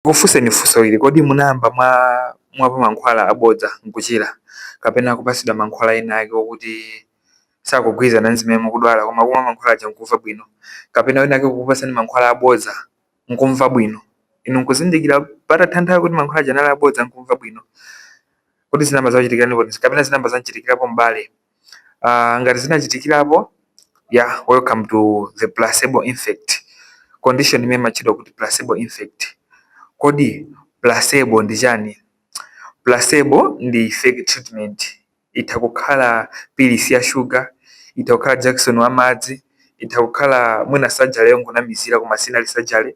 Kufunseni funso ili: kodi munayamba mwamwapo mankhwala abodza nkuchira, kapena kupasidwa mankhwala ena ake okuti sakugwirizana ndi zimene mukudwala, koma kumwa mankhwala aja nkumva bwino, kapena wina ake kukupasani mankhwala abodza nkumva bwino, inu nkuzindikira patatha nthawi kuti mankhwala aja anali abodza, nkumva bwino? Kodi zinayamba zakuchitikiranipo kapena zinayamba zamchitikirapo m'bale? Ngati zinachitikirapo, yeah, welcome to the placebo effect, condition imene imatchedwa kuti placebo effect. Kodi placebo ndi chani? Placebo ndi fake treatment. Itha kukhala pilisi ya sugar, itha kukhala injection wa madzi, itha kukhala mwina surgery yongonamizira koma sinali surgery.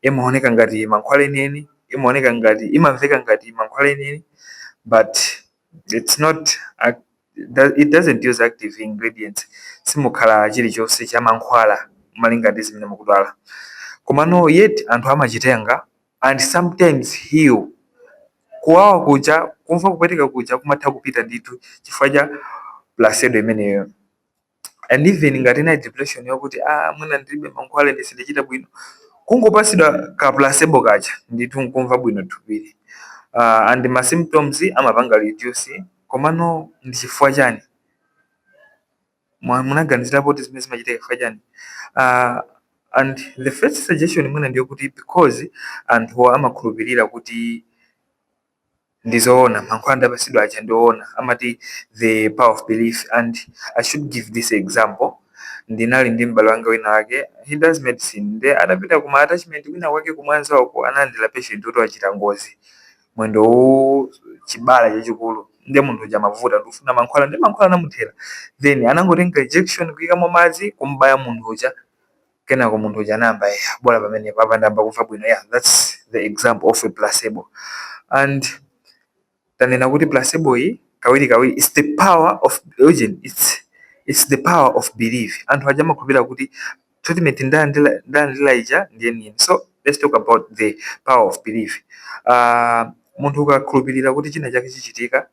Imaoneka ngati mankhwala enieni, imaoneka ngati, imamveka ngati mankhwala enieni, but it's not it doesn't use active ingredients. Simukhala chilichonse cha mankhwala malinga ndi zimene mukudwala, komano yet anthu amachitenga and sometimes heal. Kuwawa kuja, kumva kupweteka kuja kumatha kupita ndithu chifukwa cha placebo imeneyo. And even ngati inali depression yokuti, ah, mwina ndilibe mankhwala, ine sindichita bwino, kungopasidwa ka placebo kaja ndithu nkumva bwino thupili, and ma symptoms amapanga reduce. Komano ndi chifukwa chani? Munaganizirapo kuti zimene zimachitika chifukwa chani? And the first suggestion mwina ndiyo kuti because anthu amakhulupirira kuti ndizoona, mankhwala ndapasidwa aja ndioona. Amati the power of belief. And I should give this example. Ndinali ndi m'bale wanga wina wake, he does medicine. Nde adapita kuma attachment wina wake kumwanza uko, analandira patient kuti wachita ngozi, mwendo uwu chibala chachikulu. Nde munthu uja amavuta ndikufuna mankhwala, ndi mankhwala anamuthera. Then anangotenga injection, kuyikamo madzi, kumbaya munthu uja. Kenako munthu uja anayamba, "Yeah, bola pamenepo apa ndayamba kumva bwino." Yeah, that's the example of a placebo. And tanena kuti placebo iyi kawiri kawiri it's the power of origin, it's the power of belief. Anthu aja amakhulupirira kuti treatment ndalandira ija ndiye nini. So let's talk about the power of belief. Munthu ukakhulupirira kuti china chake chichitika,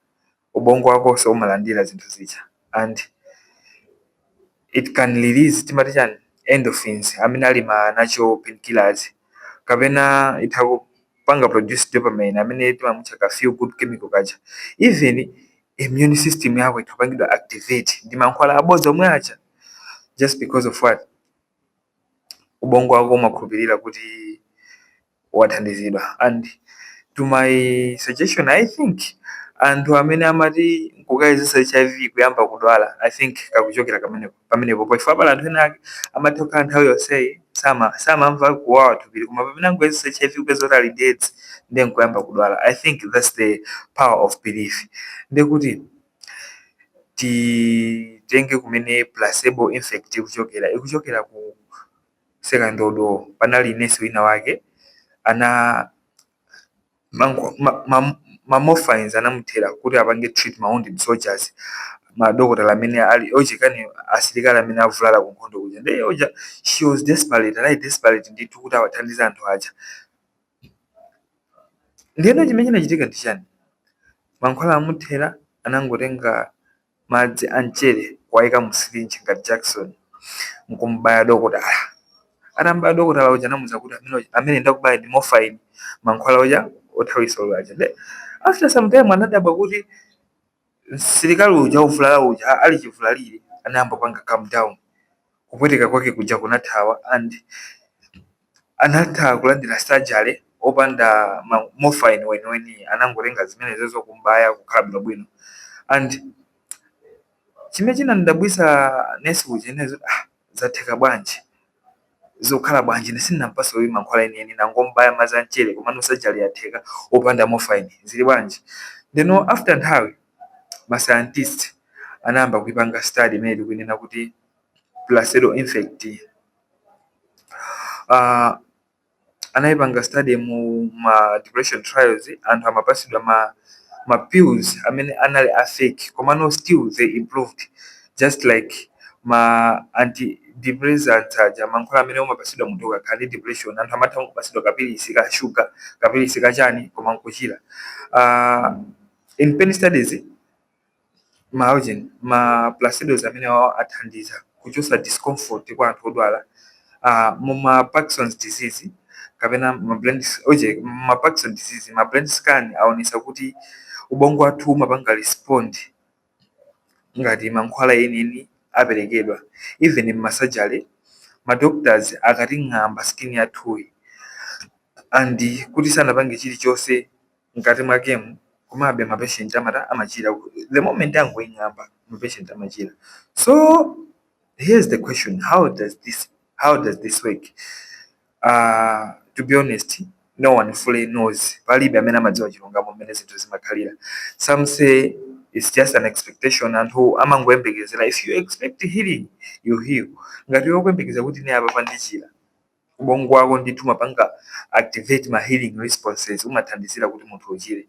ubongo wakonso umalandira zinthu zija and it can release, timati chani, endorphins amene ali ma natural painkillers, kapena itha kupanga produce dopamine amene timamutcha ka feel good chemical kaja. Even immune system yako itha kupangidwa activate ndi mankhwala abodza omwe aja, just because of what? Ubongo wako umakhulupirira kuti wathandizidwa. And to my suggestion, I think anthu amene amati nkukayezesa HIV kuyamba kudwala, I think kakuchokera kamenepo pamenepo, pochifukwa pala anthu ena ake amatha kukhala nthawi yonseyi samamva kuwawa thupili, koma pamene angoyezesa HIV kupeza kuti ali ndi AIDS, ndiye nkuyamba kudwala. I think that's the power of belief. Ndekuti titenge kumene placebo effect ikuchokera. Ikuchokera ku Second World War. Panali nesi wina wake ana ma morphines anamuthera kuti apange treat ma wounded soldiers, madokotala amene ali ochikani, asilikali amene avulala ku nkhondo kuja. Ndiye oja, she was desperate, anali desperate ndithu kuti awathandize anthu aja. Ndiyeno chimene chinachitika ndi chani? Mankhwala amuthera, anangotenga madzi a mchere kuwayika mu syringe ngati injection, nkumbaya dokotala. Atambaya dokotala uja, anamuwuza kuti amene ndakubaya ndi morphine, mankhwala uja othawisa ululu aja. Nde after some time anadabwa kuti msilikali uja uvulala uja ali chivulalire anayamba kupanga calm down, kupweteka kwake kuja kunathawa, and anatha kulandira surgery opanda morphine weniweni. Anangotenga zimenezozo kumbaya, kukhala bwinobwino. And chimene chinandidabwisa nesi uja inezo, ah, zatheka bwanji? Zikukhala bwanji? Ine sindinampase uyu mankhwala enieni, nangombaya madzi a mchere, komano surgery yatheka opanda morphine, zili bwanji? Ndeno after nthawi ma scientist anayamba kuipanga study imene tikunena kuti placebo effect. Anayipanga study mu ma depression trials. Anthu amapasidwa ma pills amene anali a fake, komano still they improved, just like ma antidepressants aja, mankhwala amene umapasidwa munthu ukakhala ndi depression. Anthu amatha kupasidwa kapilisi ka sugar, kapilisi kachani, koma nkuchira. In pain studies, ma ma placebos amene awo athandiza kuchosa discomfort kwa anthu odwala. Muma Parkinson's disease kapena ma brain, oje, ma Parkinson disease, ma brain scan aonesa kuti ubongo wathu umapanga respond ngati mankhwala enieni aperekedwa. Even mma surgery, ma doctors akating'amba skin yathuyi and kuti sanapange chilichonse mkati mwakemo, komabe ma patient amata amachira. The moment angoing'amba, ma patient amachira. So here's the question: how does this work? To be honest, no one fully knows. Palibe amene amadziwa chilungamo mmene zinthu zimakhalira. Some say it's just an expectation. Anthu amangoyembekezera. If you expect healing, you heal. Ngati iwe ukuyembekeza kuti ine apa pandichira, ubongo wako ndithu umapanga activate ma healing responses, umathandizira kuti munthu uchire.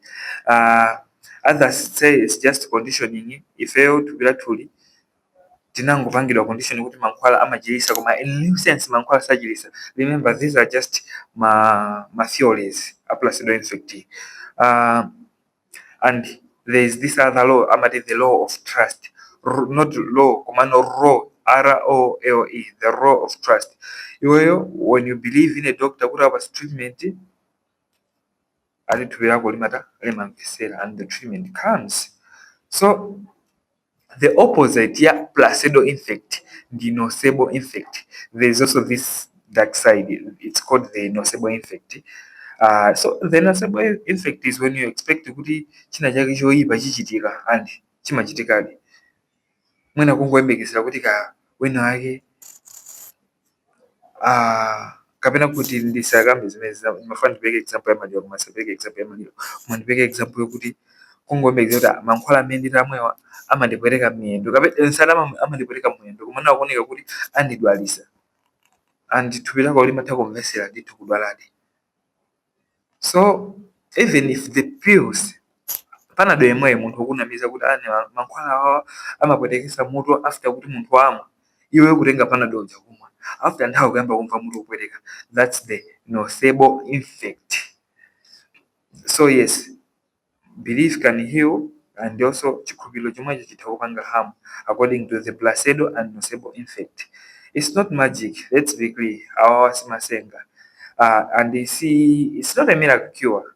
Others say it's just conditioning. Ifeyo thupi lathuli tinangopangidwa condition kuti mankhwala amachirisa, koma in real sense mankhwala sachirisa. Remember, these are just ma theories a placebo effect. And there is this other law amati the law of trust. Not law, komano role, role, the role of trust. Iweyo, when you believe in a doctor kuti apasa treatment, ati thupi lako limata limamvesera and the treatment comes. So the opposite ya placebo effect ndi nocebo effect. There is also this dark side. It's called the nocebo effect. So the nocebo effect is when you expect kuti china chake choyipa chichitika and chimachitikadi. Mwina kungoyembekezera kuti ka wina wake, kapena kuti ndisakambe zimene mafana ndipeke example ya maliro, koma ndisapereke example ya maliro, koma ndipeke example yokuti kungoyembekezera kuti mankhwala amene nditamwewa amandipweteka miyendo, kapena nsana amandipweteka mwendo, koma nakuoneka kuti andidwalisa, and thupi lako limatha kumvesera ndithu kudwaladi. So even if the pills, Panado yemweyo, munthu ukunamiza kuti ane mankhwala awa amapwetekesa mutu, after kuti munthu wamwa, iwe kutenga Panado uja kumwa, after nthawi kuyamba kumva mutu kupweteka. That's the nocebo effect. So yes, belief can heal and also chikhulupiriro chomwecho chitha kupanga harm, according to the placebo and nocebo effect. It's not magic, let's be clear. Awawa simasenga, and you see, it's not a miracle cure.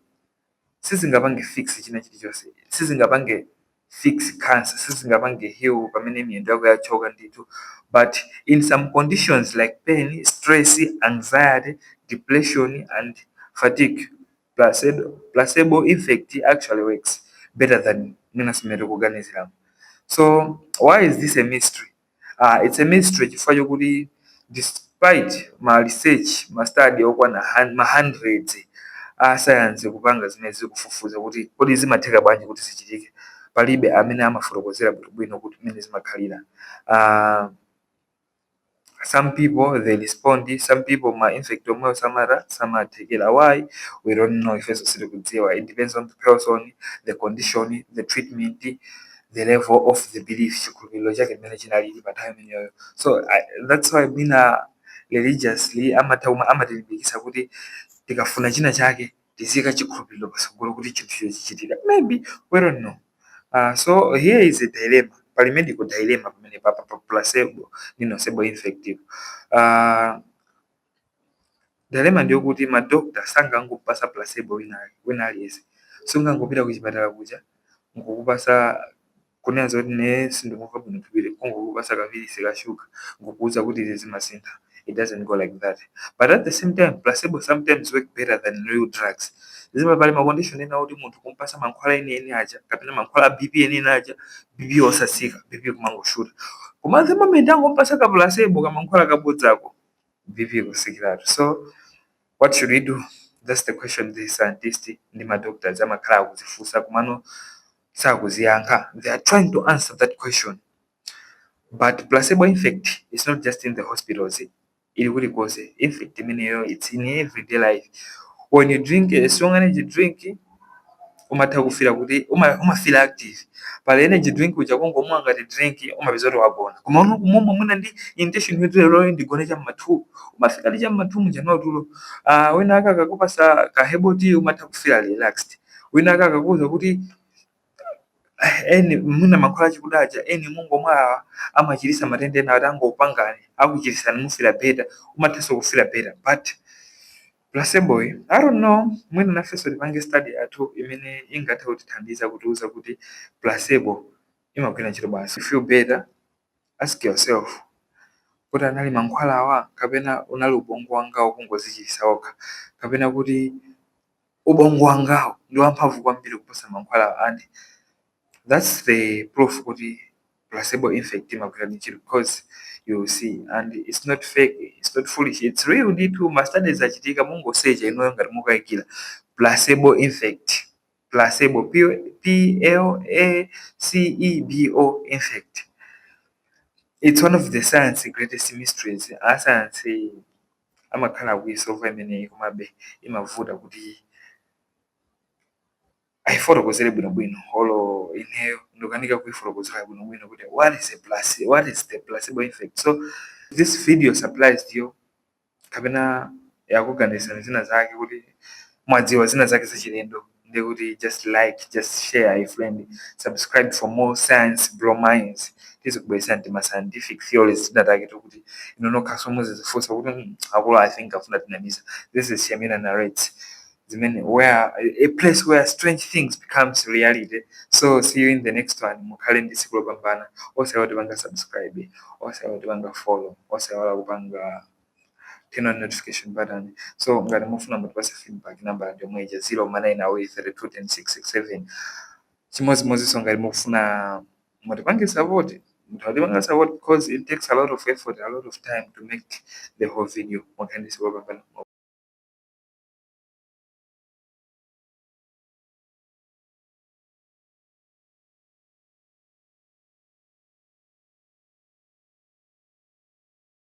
Sizingapange fix china chilichonse, sizingapange fix cancer, sizingapange heal pamene miyendo yako yachoka ndithu. But in some conditions like pain, stress, anxiety, depression and fatigue, placebo effect actually works better than mwina simene tikuganiziramo. So why is this a mystery? It's a mystery chifukwa chokuti despite ma research, ma study okwana ma hundreds a science kupanga zimene zikufufuza kuti kodi zimatheka bwanji kuti zichitike, palibe amene amafotokozera bwinobwino kuti mmene zimakhalira. Some people, they respond. Some people, ma effect omweyo samara samathekera. Why? We don't know. Ifenso sitikudziwa. It depends on the person, the condition, the treatment, the level of the belief, chikhulupiriro chake mmene chinalili pa nthawi imeneyoyo. So that's why mwina religiously amatha amatilimbikitsa kuti tikafuna china chake tiziyika chikhulupiriro patsogolo kuti chinthucho chichitika. Maybe, we don't know. So here is a dilemma. Pali medical dilemma pamene pa placebo ndi nocebo effect. Dilemma ndiyokuti ma doctor sangangopasa placebo wina aliyense. Sungangopita kuchipatala kuja nkukupasa, kunena zoti ne sindikumva bwino thupi, kungokupasa kapilisi ka shuga nkukuwuza kuti izi zimasintha. It doesn't go like that. But at the same time, placebo sometimes work better than real drugs. Zima pali ma condition ena kuti munthu kumpasa mankhwala enieni aja kapena mankhwala a BP enieni aja, BP osasika, BP kumangoshuta, koma the moment angompasa ka placebo, kamankhwala kabodzako, BP kusikiratu. So what should we do? That's the question the scientist ndi ma doctors amakhala akuzifunsa komano sakuziyankha. They are trying to answer that question. But placebo effect is not just in the hospitals, ili kulikonse. Effect imeneyo, it's in everyday life. When you drink a strong energy drink, umatha kufira kuti umafeel active. Pali energy drink uja kungomwa ngati drink, umapeza kuti wagona, koma uno kumomwe mwina ndi intention yoti lero ndigone cham'ma 2, umafika ndi cham'ma 2 muja tulo. Wina aka akakupasa ka herbal tea, umatha kufeel relaxed. Wina aka akakuwuza kuti eni mwina mankhwala achikuda aja eni mungomwa awa amachirisa matenda ena ati angopangani akuchirisani, mufeel better, umathanso kufeel better. But Placebo iyi, I don't know, mwina nafenso tipange study yathu imene ingathe kutithandiza kutiuza kuti placebo imagwira ntchito basi. You feel better, ask yourself kuti anali mankhwala awa kapena unali ubongo wangawo kungozichisa okha, kapena kuti ubongo wangawo ndi wamphamvu kwambiri kuposa mankhwala. And that's the proof kuti placebo effect imagwira ntchito, because you see, and it's not fake, it's not foolish, it's real ndithu. Ma studies achitika, mungosearcha inuyo ngati mukayikira. Placebo effect, placebo, P P L A C E B O effect, it's one of the science greatest mysteries. Asayansi amakhala akuisolva imeneyi, komabe imavuta kuti ayifotokozere bwinobwino. Olo ineyo ndikukanika kuifotokozera bwinobwino kuti what is the placebo effect. So this video surprised you kapena yakuganizani zina zake, kuti mwadziwa zina zake zachilendo, ndikuti just like, just share a friend, subscribe for more science blow minds. Tizikubweresani ndi ma scientific theories tina take kuti inu nokhaso muzizifunsa kuti, akulu, I think afuna tinamiza." This is Shamina Narrates, zimene where a place where strange things becomes reality. So see you in the next one. Mukhale ndi tsiku lopambana. Osaiwala kupanga subscribe, osaiwala kupanga follow, osaiwala kupanga turn on notification button. So ngati mufuna mutipase feedback, namba ndi ija, 0 9 awiri 32 10 667. Chimodzimodzinso ngati mufuna mutipange support, mutipanga support, because it takes a lot of effort, a lot of time to make the whole video. Mukhale ndi tsiku lopambana.